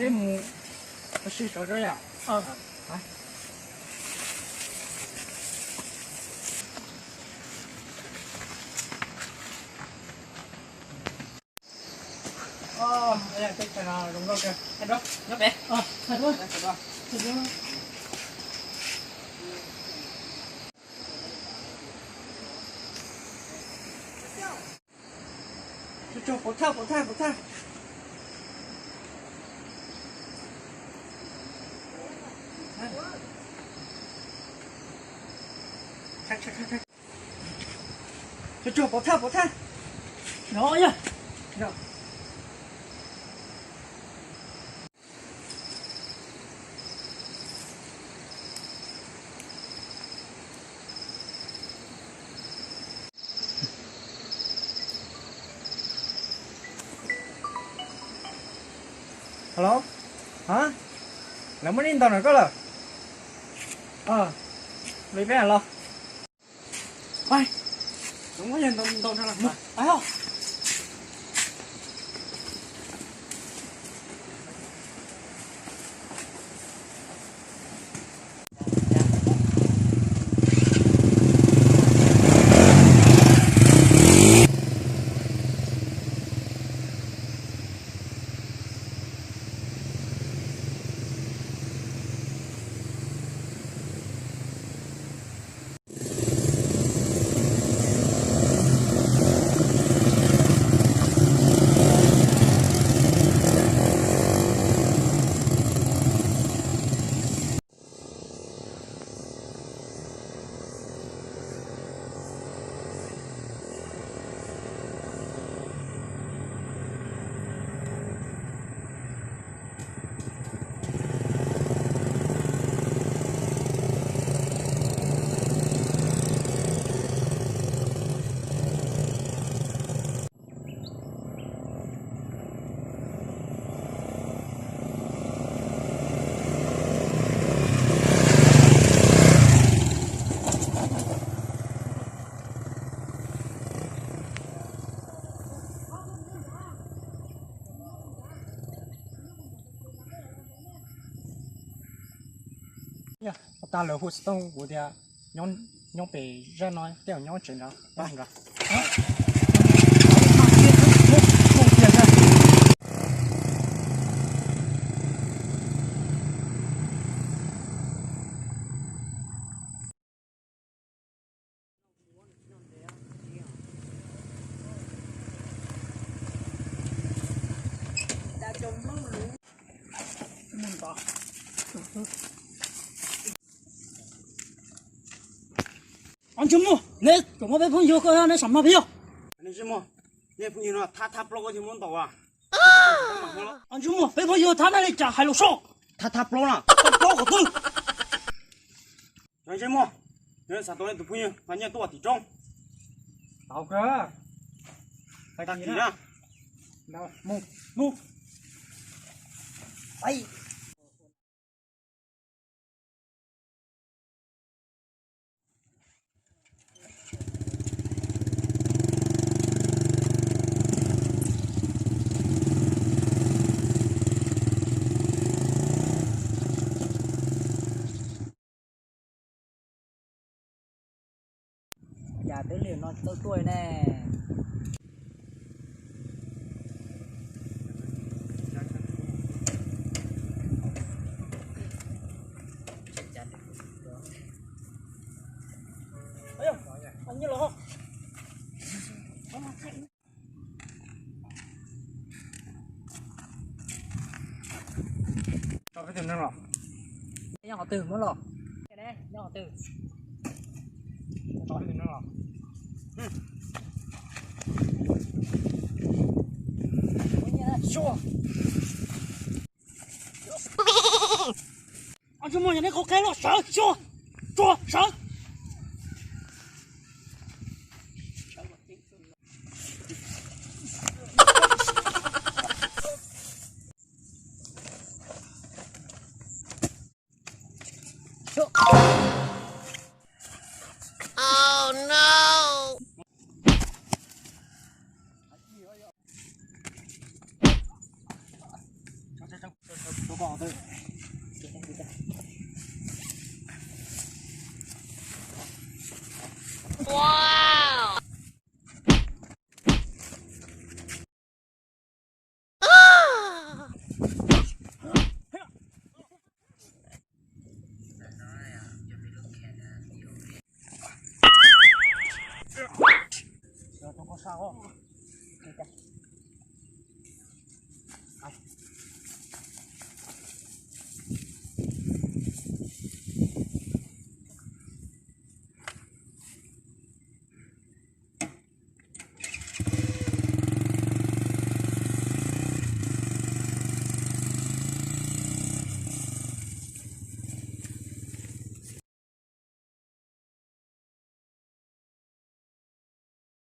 Peb mus ua si saud yom. Pov thawj, pov thawj, pov thawj. Pov thawj, pov thawj. No yog. Hello, hab, lawv muab neb ntaus ntawm koj lawm. Li peb los. Tag lawv hu xov tooj kuv tias nyob pem zaj no, tej zaum nyob tsev nrad. Ntsej muag, neb tseem muab peb phooj ywg koj neb sam no peb yog. Ntsej muag, nej phooj ywg no thab thab plaub koj thiaj muab ntaus a? Ntsej muag, peb phooj ywg thab nej li cas hais los sob. Thab thab plaub na, thab plaub qhov twg? Ntsej muag, neb xav tau nej tus phooj ywg mas nyiaj tuaj tim roob. Tau kawg. Tag kis na. Mus, mus. Yam twb liam no tau tuaj ne. Nyob qhov twg muab los? Nyob qhov twg? Ntsej muag, yog neb qhov qab los sawv, sawv, sawv. os.